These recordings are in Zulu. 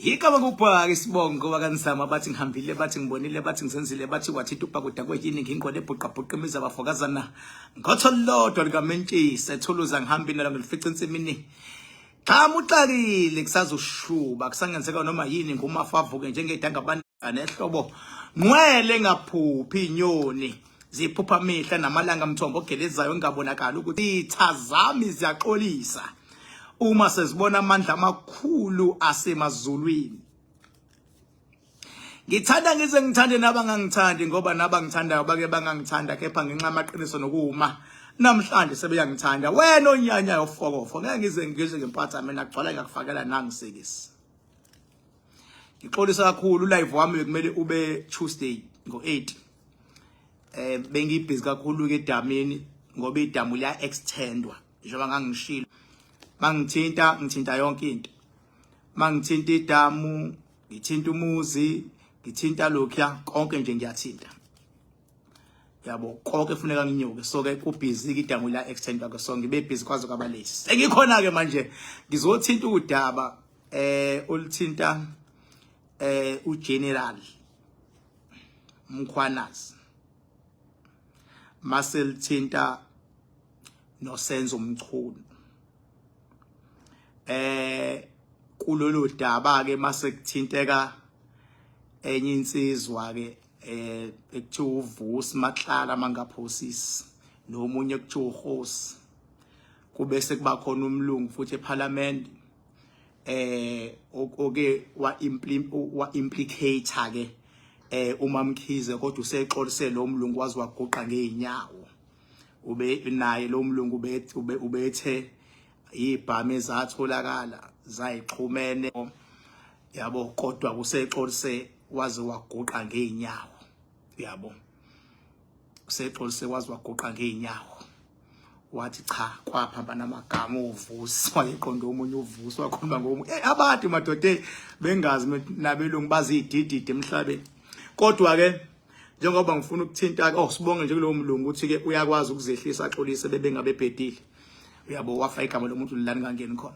Yikho ngubhaka isibongo bakaNzama, bathi ngihambile, bathi ngibonile, bathi ngizenzile, bathi wathinta ubhakuda kweyini, ngingqwele ebhuqabhuqa imizi abafokazana ngotho lodwa likamentshisi ethuluza, ngihambile nalo ngilifica ensimini. Cha, muxakile, kusazoshuba, kusangenzeka noma yini, ngumafa avuke njengedanga nehlobo nqwele ngaphuphi inyoni ziphupha mihla namalanga, mthombo ogelezayo engabonakali ukuthi itha zami ziyaxolisa uma sezibona amandla amakhulu asemazulwini. Ngithanda ngize ngithande nabangangithandi, ngoba nabangithandayo bake bangangithanda, kepha ngenxa yamaqiniso nokuma namhlanje sebeyangithanda. Wena onyanyayo fokofo, ngeke ngize ngizwe ngempatha mina kugcwala ngakufakela nangisekisi. Ngixolisa kakhulu, live wami bekumele ube Tuesday ngo8. Bengibhizi kakhulu ke edamini, ngoba idamu liya extendwa njengoba ngangishilo. Mangithinta, ngithinta yonke into. Mangithinta idamu, ngithinta umuzi, ngithinta lokhuya, konke nje ngiyathinta. Yabo, konke kufuneka nginyuke. So ke kubhizi ke, idamu la extendwa ke, so ngibe busy kwaze kwaba late. Sengikhona ke manje, ngizothinta udaba oluthinta uGeneral Mkhwanazi, maselithinta noSenzo Mchunu. Kulolu daba ke mase kuthinteka enye insizwa ke ekuthiwa uVusi Matlala, mangaphosisi, nomunye ekuthiwa uHosi, kube sekuba khona umlungu futhi eParliament oke wa implicate ke uMamkhize, kodwa usexolise lo mlungu, wazi waguqa ngeenyawo. Ube naye lo mlungu ubethe ibhame ezatholakala zayixhumene, yabo, kodwa kusexolise waze waguqa ngeenyawo, yabo, usexolise waze waguqa ngeenyawo, wathi cha, kwaphambana amagama. UVusi wayeqonda omunye uVusi, wakhuluma ngomunye. Abantu madoda bengazi nabelungu bazididide emhlabeni. Kodwa ke njengoba ngifuna ukuthinta, oh, sibonge nje kulowo mlungu ukuthi ke uyakwazi ukuzehlisa, axolise bebengabe bhedile, uyabo, wafa igama lomuntu lilani kangeni khona.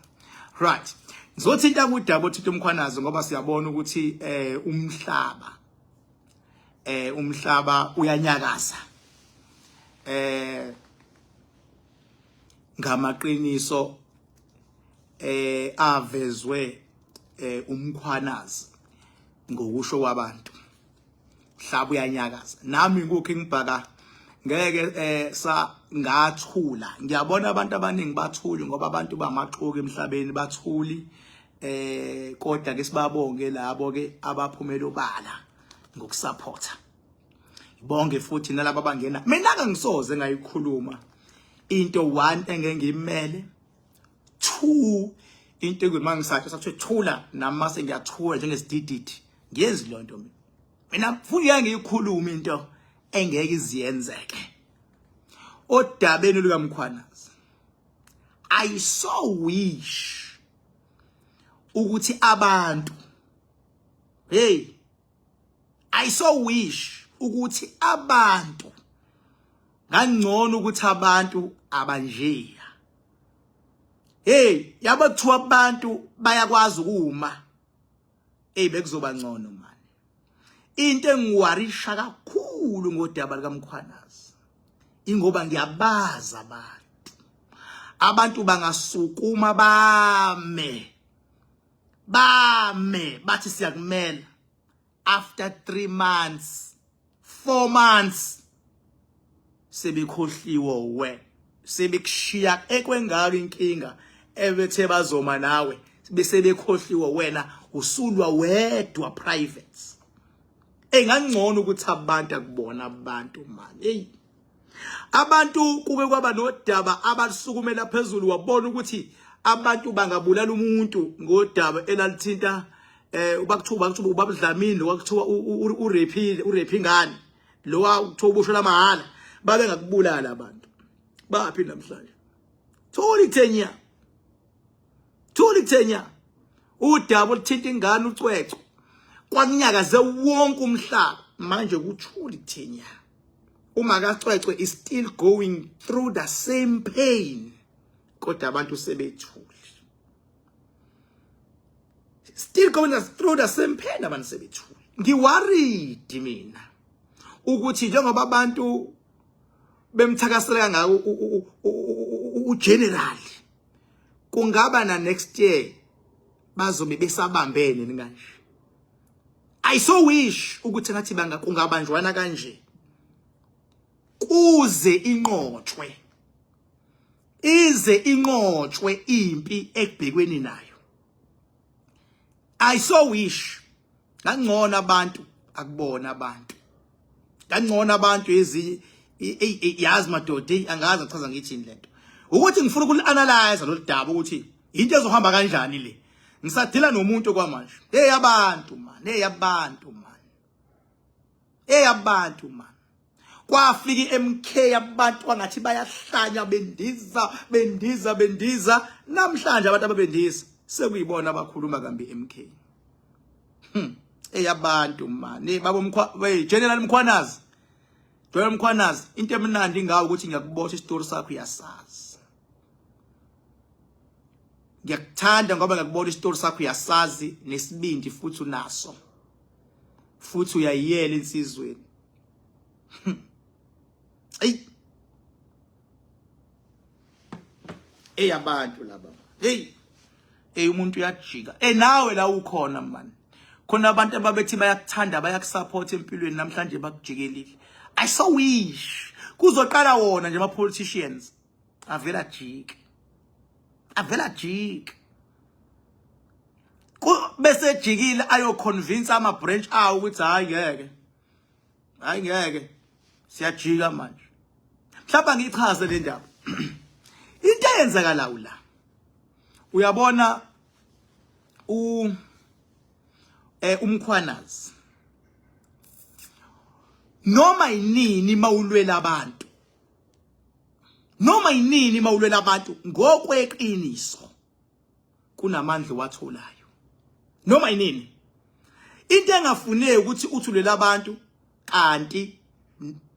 Right, ngizothinta kudaba othinta uMkhwanazi, ngoba siyabona ukuthi umhlaba uyanyakaza ngamaqiniso avezwe uMkhwanazi. Ngokusho kwabantu, mhlaba uyanyakaza. Nami ngukho ngibhaka ngeke sa ngathula. Ngiyabona abantu abaningi bathuli ngoba abantu bamaxoki emhlabeni, bathuli. Kodwa ke sibabonge labo ke abaphumela obala ngokusupporta, bonke futhi nalabo abangena. Mina ngisoze ngayikhuluma into one engeke ngiyimele, two into ekumangisathi sathiwe thula, nami mase ngiyathula njengesidididi, ngiyenzi lo nto mina. Mina futhi ngeke ngiyikhulume into engeke iziyenzeke. Odabeni lukaMkhwanazi, I so wish ukuthi abantu, hey, I so wish ukuthi abantu ngangcono, ukuthi abantu abanjeya. Hey, yabo, kuthiwa abantu bayakwazi ukuma, hey, bekuzoba ngcono man. Into engiwarisha kakhulu ngodaba likaMkhwanazi, ingoba ngiyabaza abantu bangasukuma bame, bame bathi siyakumela, after 3 months, 4 months, sebekhohliwe we, sebekushiya ekwengaka inkinga ebethe bazoma nawe, bese bekhohliwe, wena usulwa wedwa private. Engangcono ukuthi abantu akubona abantu man. Hey, abantu kuke kwaba nodaba abalisukumela phezulu, wabona ukuthi abantu bangabulala umuntu ngodaba elalithinta ubakuthiwa ubabudlamini, kwakuthiwa urephile, urephe ingane, lo kuthiwa ubushwe lamahhala, babe ngakubulala abantu. Baphi namhlanje? Thuli kuthenya, thuli kuthenya. Udaba oluthinta ingane uCwecwe kwakunyakaze wonke umhlaba, manje kuthuli kuthenya. Uma kaCwecwe is still going through the same pain, kodwa abantu sebethuli. Still going through the same pain abantu sebethule. Ngiworried mina ukuthi njengoba abantu bemthakasela kangaka ugeneral, kungaba na next year bazobe besabambene kanje. I so wish ukuthi ngathi banga kungabanjwana kanje kuze inqotshwe, ize inqotshwe impi ekubhekweni nayo. I so wish. Kangcono abantu akubona abantu, kangcono abantu ezinye. Yazi madoda, angazi ngichaza ngithini lento, ukuthi ngifuna ukuli-analyze lolu daba ukuthi into ezohamba kanjani le. Ngisadila nomuntu kwamanje. Hey abantu man, hey abantu man, hey abantu man. Kwafika iMK, abantu kwangathi bayahlanya, bendiza, bendiza, bendiza. Namhlanje abantu ababendiza sekuyibona abakhuluma kambi MK. Eyabantu man. Hey baba Mkhwa, hey General Mkhwanazi, General Mkhwanazi, into emnandi ngawo ukuthi ngiyakubosha, isitori sakho uyasazi. Ngiyakuthanda ngoba ngiyakubona, isitori sakho uyasazi, nesibindi futhi unaso, futhi uyayiyela insizweni. Ey, eyabantu laba. Hey hey, umuntu uyajika. Eh, nawe la ukhona man, khona abantu ababethi bayakuthanda, bayakusupport empilweni, namhlanje bakujikelile. I so wish kuzoqala wona nje ama politicians avela jike, avela jike, bese jikile ayo convince ama branch awo ukuthi hayi ngeke, hayi ngeke, siyajika manje. Mhlawumbe ngichaze le ndaba, into eyenzakalayo la. Uyabona u uMkhwanazi, noma yinini mawulwela abantu, noma yinini mawulwela abantu ngokweqiniso, kunamandla watholayo. Noma yinini into engafuneki ukuthi uthulele abantu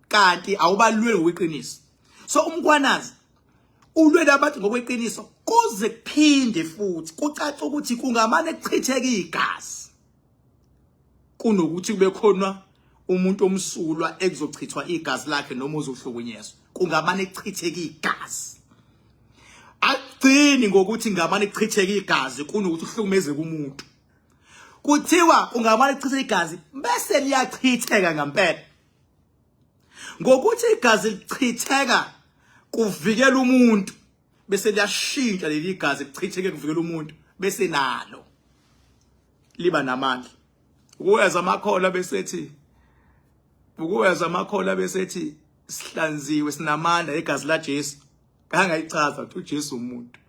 kanti awubalweli ngokweqiniso. So uMkhwanazi ulwela abantu ngokweqiniso, kuze kuphinde futhi kucace ukuthi kungamane kuchitheke igazi kunokuthi kube khona umuntu omsulwa ekuzochithwa igazi lakhe noma uzohlukunyezwa. Kungamane kuchitheke igazi. Agcini ngokuthi ngamane kuchitheke igazi kunokuthi uhlukumezeke umuntu, kuthiwa kungamane kuchitheke igazi bese liyachitheka ngempela. Ngokuthi igazi lichitheka kuvikela umuntu, bese liyashintsha leli gazi lichitheke kuvikela umuntu, bese nalo liba namandla. Ukuweza amakhola besethi, ukuweza amakhola besethi sihlanziwe, sinamandla igazi la Jesu. Angayichaza ukuthi uJesu umuntu,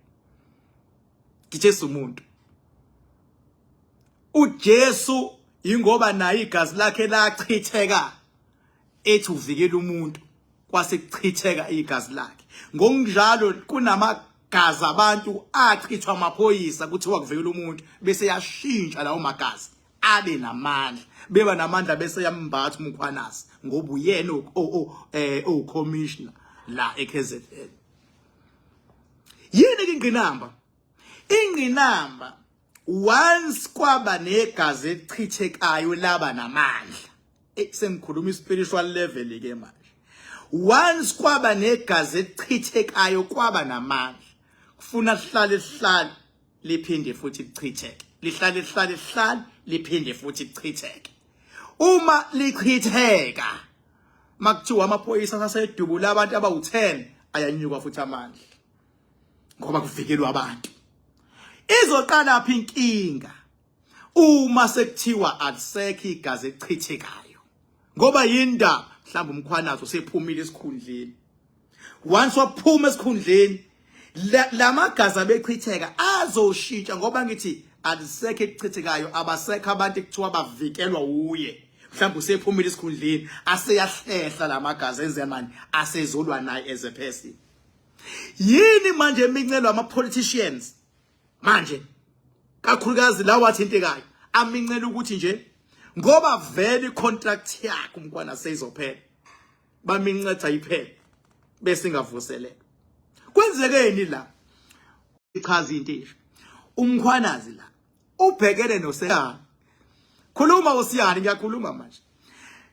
Jesu umuntu, uJesu ingoba naye igazi lakhe lachitheka ethi uvikela umuntu, kwase kuchitheka igazi lakhe. Ngokunjalo kunamagazi abantu achithwa amaphoyisa kuthiwa kuvikela umuntu, bese yashintsha lawo magazi abe namandla, beba namandla, bese yambatha uMkhwanazi ngoba uyena o commissioner la eKZN. Yini ke ingqinamba? Ingqinamba, once kwaba negazi elichithekayo laba namandla, sengikhuluma i-spiritual level ke manje, once kwaba negazi elichithekayo kwaba namandla, kufuna sihlale sihlale liphinde futhi lichitheke, lihlale lihlale lihlale liphinde futhi lichitheke. Uma lichitheka, makuthiwa amaphoyisa asedubula abantu abawu10, ayanyuka futhi amandla ngoba kuvikelwa abantu. Izoqala phi inkinga? Uma sekuthiwa alisekho igazi elichithekayo, ngoba yindaba mhlawumbe uMkhwanazi usephumile esikhundleni. Once waphuma esikhundleni, lamagazi abechitheka azoshintsha, ngoba ngithi alisekho ekuchithekayo, abasekho abantu ekuthiwa bavikelwa uye. Mhlawumbe usephumile esikhundleni, aseyahlehla lamagazi, enze mani, asezolwa naye as a person. Yini manje emincelo ama politicians manje, kakhulukazi lawa athintekayo, amincela ukuthi nje ngoba vele i-contract yakhe uMkhwana seyizophela, bamincetha iphele bese ingavuselela? Kwenzekeni la? Ichaza into esho uMkhwanazi la. Ubhekene noSiyani. Khuluma uSiyani, ngiyakhuluma manje.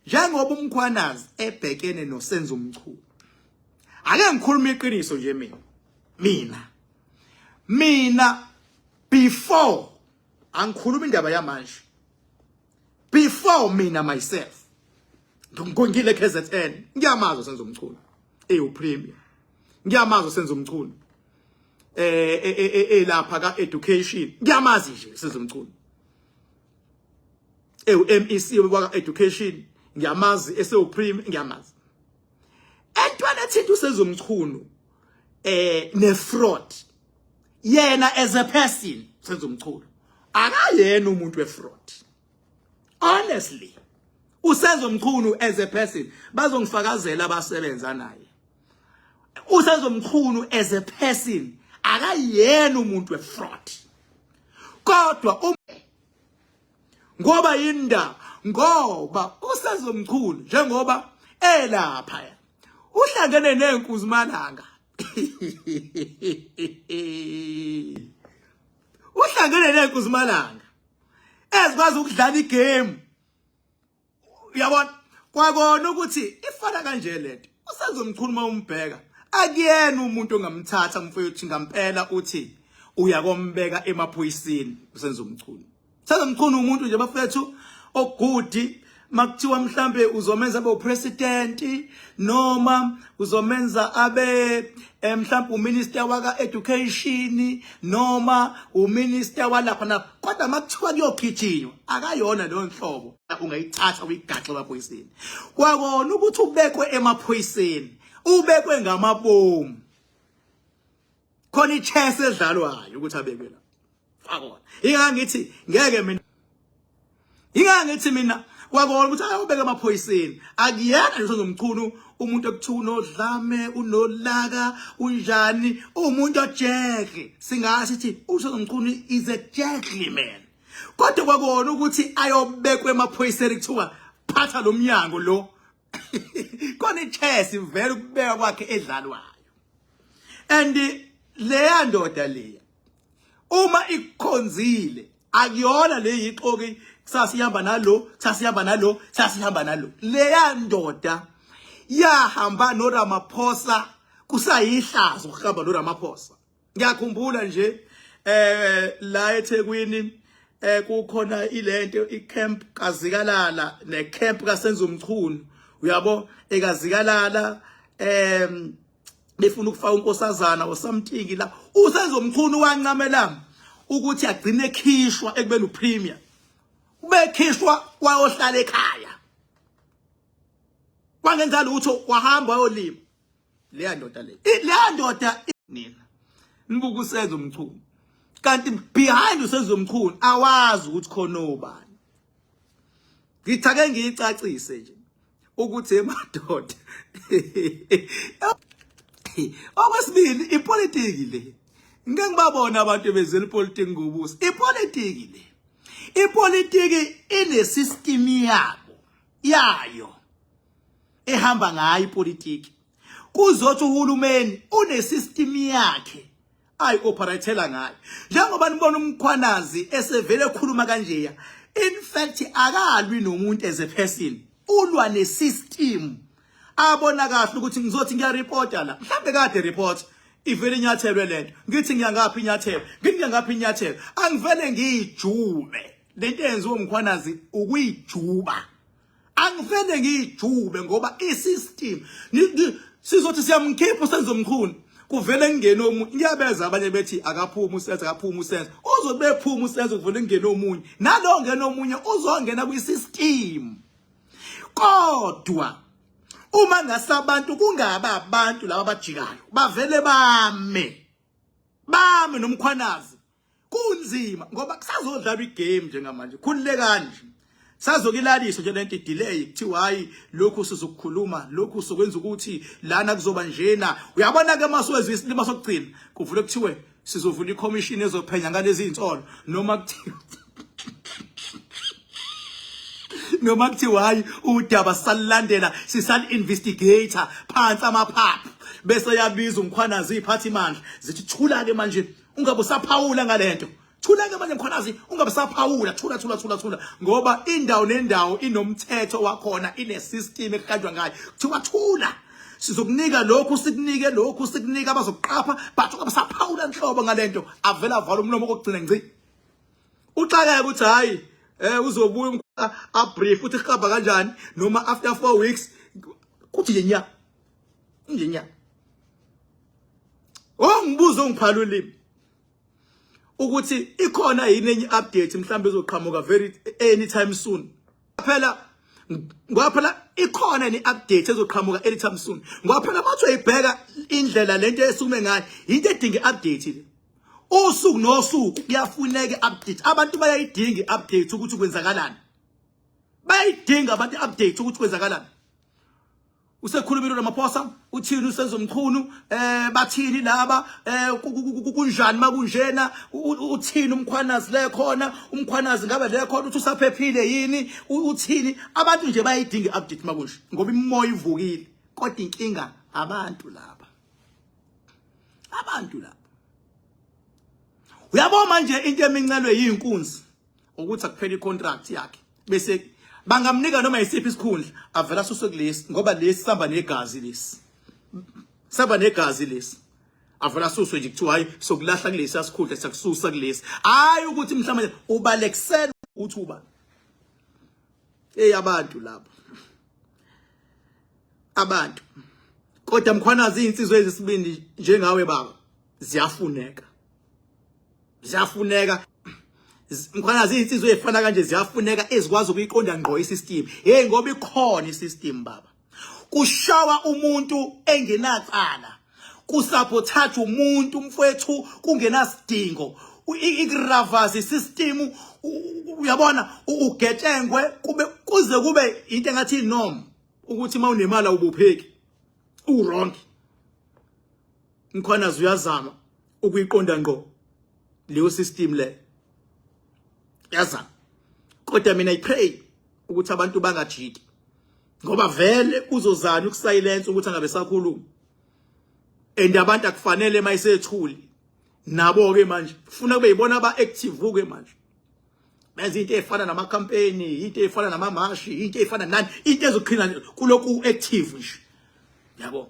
Njengoba uMkhwanazi ebhekene noSenzo Mchunu. Ake ngikhulume iqiniso nje mina. Mina. Mina before angikhuluma indaba yamanje. Before mina myself ngikongile KZN ngiyamazi uSenzo Mchunu. Ewu premier. Ngiyamazi uSenzo Mchunu. Eh lapha ka education ngiyamazi nje Senzo Mchunu. Ewu MEC waka education ngiyamazi esewu premier ngiyamazi. Entwana ethinta uSenzo Mchunu ne fraud yena as a person Senzo Mchunu akayena umuntu we fraud honestly. uSenzo Mchunu as a person bazongifakazela abasebenza naye. uSenzo Mchunu as a person akayena umuntu we fraud, kodwa ngoba yinda ngoba uSenzo Mchunu njengoba elapha uhlangene nenkuzimalanga uhlangene nenkuzimalanga ezikwazi ukudlala igame. Uyabona kwakona ukuthi ifana kanje lento. uSenzo Mchunu uma umbheka akuyena umuntu ongamthatha mfowethu ngampela uthi uyakombeka emaphoyiseni uSenzo Mchunu. Senzo Mchunu umuntu nje bafethu ogudi makuthiwa mhlambe uzomenza abe upresident noma uzomenza abe mhlambe uminister waka education noma uminister walapha na, kodwa makuthiwa kuyogijima akayona leyo nhlobo ungayithatha uyigaxe emaphoyiseni. Kwakona ukuthi ubekwe emaphoyiseni, ubekwe ngamabomu, khona ichess edlalwayo ukuthi abekwe la. Kwakona ingeke ngithi ngeke mina, ingeke ngithi mina kwakona ukuthi ayobeka emaphoyiseni akuyena nje uSenzo umuntu ekuthiwa unodlame, unolaka, unjani, umuntu ojeke. Singasho sithi uSenzo Mchunu is a gentleman, kodwa kwakona ukuthi ayobekwa emaphoyiseni kuthiwa phatha lo mnyango lo, khona ichess vele ukubeka kwakhe edlalwayo. And leya ndoda leya uma ikukhonzile akuyona le yixoki, kusasa ihamba nalo, kusasa ihamba nalo, kusasa ihamba nalo. Leya ndoda yahamba noRamaphosa, kusayihlazo ukuhamba noRamaphosa. Ngiyakhumbula nje la eThekwini kukhona ilento icamp kaZikalala necamp kaSenzo Mchunu, uyabo, ekaZikalala befuna ukufaka unkosazana or something la. uSenzo Mchunu wancamela ukuthi agcine ekhishwa ekubeni upremier, ubekhishwa wayohlala ekhaya, wangenza lutho, wahamba wayolima. Leya ndoda le, leya ndoda nina nibuka uSenzo Mchunu, kanti behind uSenzo Mchunu awazi ukuthi khona obani. Ngithake ngiyicacise nje ukuthi emadoda okwesibili ipolitiki le, ngeke ngibabona abantu bezela ipolitiki ngobuso. Ipolitiki le, ipolitiki ine system yabo yayo ehamba ngayo ipolitiki. Kuzothi uhulumeni une system yakhe ayi-operatela ngayo. Njengoba nibona uMkhwanazi esevele ekhuluma kanjeya, in fact akalwi nomuntu as a person, ulwa ne-system. Abona kahle ukuthi ngizothi ngiyareporta la, mhlambe kade report ivele inyathelwe lento, ngithi ngiyangaphi inyathelo, ngithi ngiyangaphi inyathelo, angivele ngiyijube lento eyenziwe uMkhwanazi, ukuyijuba. Angivele ngiyijube ngoba isystem sizothi siyamkhipha uSenzo Mchunu, kuvele kungene omunye. Ngiyabeza abanye bethi akaphuma uSenzo, akaphuma uSenzo, uzobe bephuma uSenzo kuvele kungene omunye, nalo ngena omunye uzongena kwisystem. Kodwa uma ngasabantu kungaba abantu laba abajikayo bavele bame bame noMkhwanazi, kunzima ngoba kusazodlalwa igame njengamanje. Khululekani nje, sazokilaliswa nje lento delay, kuthiwa hayi lokhu sizokukhuluma, lokhu sokwenza ukuthi lana kuzoba njena. Uyabona ke maswezwe isilima sokugcina kuvule kuthiwe sizovula icommission ezophenya ngalezi insolo, noma kuthiwa hayi udaba sisalulandela, sisal investigator phansi amaphaphu, bese yabiza uMkhwanazi iphathi imandla zithi thula ke manje, ungabe usaphawula ngalento. Thula ke manje Mkhwanazi, ungabe saphawula. Thula, thula, thula, thula, ngoba indawo nendawo inomthetho wakhona, ine system ekuhanjwa ngayo. Kuthiwa thula, sizokunika lokhu, sikunike lokhu, sikunika abazokuqapha, but ungabe saphawula nhlobo ngalento. Avela avala umlomo kokugcina ngci. Uxakeka ukuthi hayi, uzobuya a brief uthi ihamba kanjani, noma after 4 weeks kuthi nje nya nje nya. Ongibuza ongiphala ulimi ukuthi ikhona yini enye update mhlawumbe ezoqhamuka very anytime soon. Phela ngoba phela ikhona ni update ezoqhamuka anytime soon, ngoba phela bathi uyibheka indlela lento esukume ngayo, into edinga i-update le. Usuku nosuku kuyafuneka i-update. Abantu bayayidinga i-update ukuthi kwenzakalani, bayayidinga abantu i-update ukuthi kwenzakalani. Usekhulumile uRamaphosa, uthini uSenzo Mchunu, bathini laba, kunjani makunjena, uthini uMkhwanazi le khona, uMkhwanazi ngabe le khona uthi usaphephile yini, uthini. Abantu nje bayayidinga i-update makunje, ngoba imimoya ivukile. Kodwa inkinga abantu laba, abantu laba, uyabo manje into emincelwe yinkunzi ukuthi akuphela icontract yakhe bese bangamnika noma yisiphi isikhundla, avela asuswe kulesi, ngoba lesi samba negazi, lesi samba negazi lesi. Avela asuswe nje, kuthiwa hayi, sokulahla kulesi asikhundla, siyakususa kulesi. Hayi ukuthi mhlawumbe ubalekisela uthi uba hey, abantu lapho abantu. Kodwa Mkhwanazi, izinsizwa ezisibindi njengawe baba ziyafuneka, ziyafuneka Mkhwanazi. Izinsizwa ezifana kanje ziyafuneka, ezikwazi ukuyiqonda ngqo isystem. Hey, ngoba ikhona isystem baba. Kushawa umuntu engenacala, kusabotage umuntu mfowethu kungenasidingo, ikuravaza isystem, uyabona, ugetshengwe kube kuze kube into engathi norm ukuthi mawunemali awubopheki, uwrong. Mkhwanazi uyazama ukuyiqonda ngqo leyo system le, yazama. Kodwa mina I pray ukuthi abantu bangajiki, ngoba vele uzozana ukusilence ukuthi angabe sakhuluma, and abantu akufanele mayisethuli nabo ke manje kufuna kube yibona aba active ke manje, benza into ezifana nama campaign, into ezifana namamashi, into ezifana nani, into ezoqhina kulokhu active nje, yabo.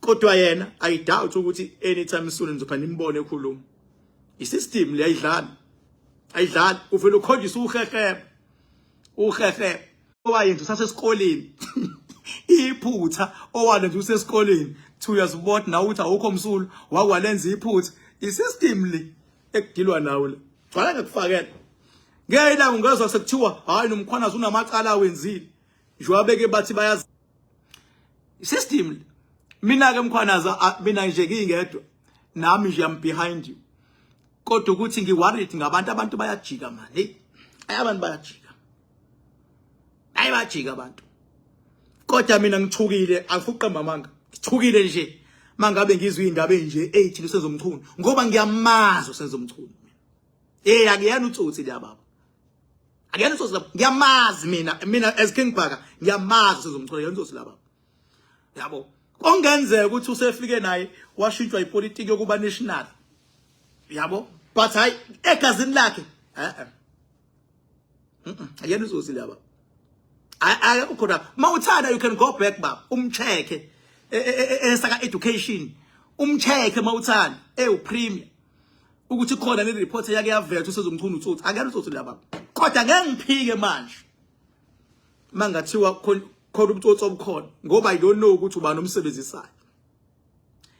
Kodwa yena I doubt ukuthi anytime soon nizopha nimbone ekhuluma. Isystem le ayidlali, ayidlali. Uvela ukhonjisa uhehe uhehe owayenza usasesikoleni, iphutha owalenza usesikoleni, 2 years ubona nawe ukuthi awukho msulu, wakwalenza iphutha. Isystem le ekudilwa nawe le, gcwala ngekufakela ngeke ilanga ungezwa sekuthiwa hayi, noMkhwanazi unamacala awenzile nje, beke bathi bayazi system. Mina ke Mkhwanazi, mina nje ngingedwa nami nje I'm behind you, kodwa ukuthi ngi-worried ngabantu. Abantu bayajika man. Hey, abantu bayajika, hayi, bayajika abantu. Kodwa mina ngithukile, angifuqe amanga, ngithukile nje mangabe ngizwe indaba enje ethi uSenzo Mchunu, ngoba ngiyamazi uSenzo Mchunu. Akuyena utsotsi la baba, akuyena utsotsi la. Ngiyamazi mina, mina as King Bhaka ngiyamazi uSenzo Mchunu, akuyena utsotsi la baba, yabo. Kongenzeka ukuthi usefike naye washintshwa ipolitiki yokuba national, yabo, but hayi, egazini lakhe eh akuyena utsotsi la baba. Akekho khona. Mawuthanda you can go back baba, umcheck esaka education, umcheck mawuthanda ewu premier ukuthi khona le report yake yavela uSenzo Mchunu utsotsi. Akuyena utsotsi la baba. Kodwa ngeke ngiphike manje mangathiwa khona ubutsotsi obukhona, ngoba I don't know ukuthi ubani omsebenzisayo.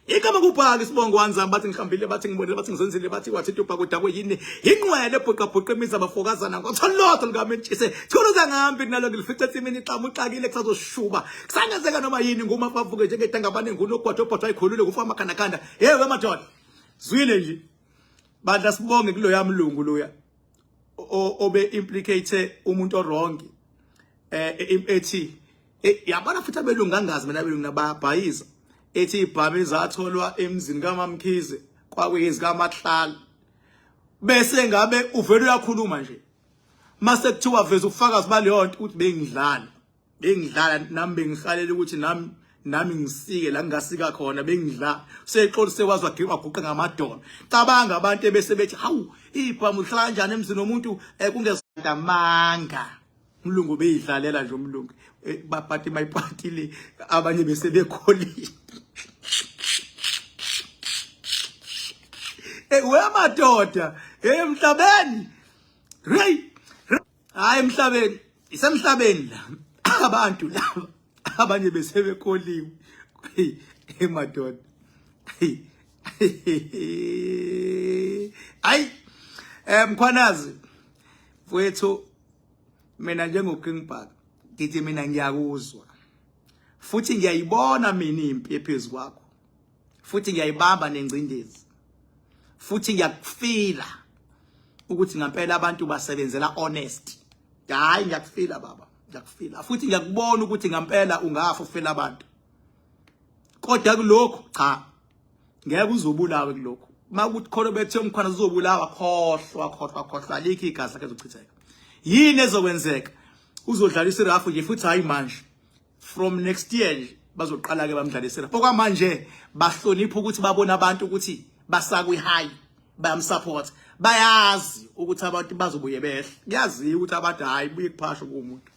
Igama kubhaka isibongo wanzami, bathi ngihambile, bathi ngibonile, bathi ngizenzile, bathi wathi ubhaka udakwe yini, inqwele ebhuqa bhuqa imizi abafokazana ngotholotho likamentshise thuluza ngambi kunalo ngilifice ensimini ixamu uxakile kusazoshuba kusangenzeka noma yini nguma bavuke njengedangabane ngunogwajo obhodwa ayikhulule kufa amakhandakhanda. Hey wemadoda, zwile nje bandla, sibonge kuloya mlungu loya obe implicate umuntu owrong, ethi yabona futhi abelungu, angazi mina, abelungu nabayabhayiza, ethi ibhamu ezatholwa emzini kaMamkhize kwakuyezi kaMahlala, bese ngabe uvela uyakhuluma nje mase kuthiwa veza ubufakazi baleyo nto, uthi bengidlala, bengidlala nami, bengihalela ukuthi nami Nami ngisike la ngingasika khona bengidla. Sexolise wazi waguqa ngamadolo. Cabanga abantu ebese bethi hawu ibhamu lihlala kanjani emzini womuntu eh, kungezamanga. Umlungu beyidlalela nje umlungu. Eh, bapati mayipatile abanye bese bekholile. Eh wemadoda emhlabeni. Hey hayi emhlabeni isemhlabeni la abantu laba abanye bese bekholiwe. Hey emadoda. Hey. Hayi Mkhwanazi mfowethu mina njengo King Bhaka ngithi mina ngiyakuzwa futhi ngiyayibona mina impi ephezulu kwakho futhi ngiyayibamba nengcindezi futhi ngiyakufila ukuthi ngempela abantu basebenzela honest. Hayi ngiyakufila baba, ngiyakufila futhi ngiyakubona ukuthi ngempela ungafa ufela abantu, kodwa kulokhu cha ngeke uzobulawe kulokhu. Makuthi khona bethe uMkhwana uzobulawa, khohlwa khohlwa khohlwa, alikho igazi lakhe ezochitheka. Yini ezokwenzeka? Uzodlalisa irafu nje futhi hayi manje, from next year nje bazoqala ke bamdlalise irafu. Okwamanje bahlonipha ukuthi babona abantu ukuthi basakwi high bayamsupport, bayazi ukuthi abantu bazobuye behle. Kuyaziwa ukuthi abantu hayi buye kuphasho kumuntu.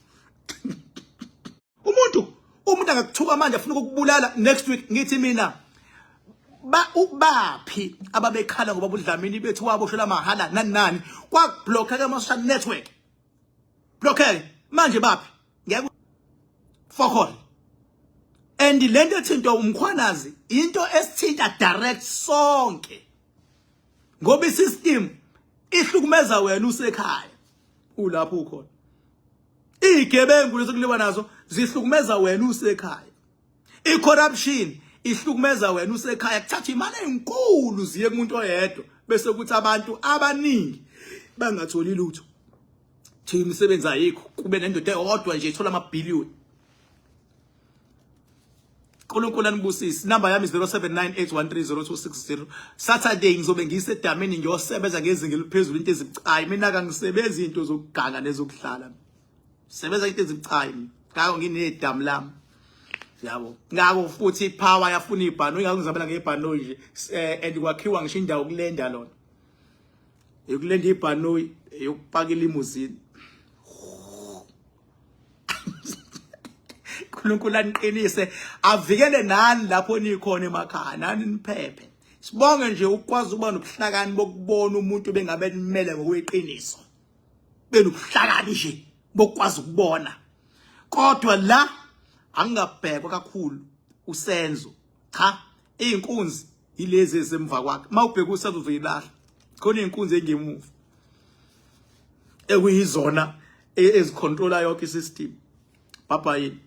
Umuntu angakuthuka manje afuna ukukubulala next week. Ngithi mina ba ubaphi ababekhala ngoba uDlamini bethu waboshela mahala nani nani, kwakublockeka ama social network, blockeke manje baphi? Ngeke fokol. And lento ethinta uMkhwanazi into esithinta direct sonke, ngoba isystem ihlukumeza wena usekhaya ulapho ukhona. Izigebengu lezo kuliwa nazo zihlukumeza wena usekhaya. I-corruption ihlukumeza wena usekhaya. Kuthatha imali enkulu ziye kumuntu oyedwa bese kuthi abantu abaningi bangatholi lutho. Thi imisebenzi ayikho, kube nendoda eyodwa nje ithola amabhiliyoni. uNkulunkulu anibusise. Inamba yami 0798130260. Saturday ngizobe ngisedamini ngiyosebenza ngezinga eliphezulu into ezibucayi. Mina kangisebenzi into zokuganga nezokudlala. Sebenza into ezibucayi. Ngakho nginedamu lami. Yabo. Ngakho futhi ipower yafuna ibhanoyi, ngakho ngizabela ngebhanoyi nje. And kwakhiwa ngisho indawo kulenda lona. Yokulenda ibhanoyi, yokupaka ilimuzini. uNkulunkulu aniqinise avikele nani lapho nikhona emakhaya, nani niphephe. Sibonge nje ukwazi ukuba nobuhlakani bokubona umuntu bengabe nimele ngokweqiniso, benobuhlakani nje bokwazi ukubona. Kodwa la angingabhekwa kakhulu uSenzo, cha izinkunzi yilezi ezisemva kwakhe. Mawubheka uSenzo uzoyilahla, khona izinkunzi engemuva ekuyizona ezicontrola yonke isystem. Bye bye.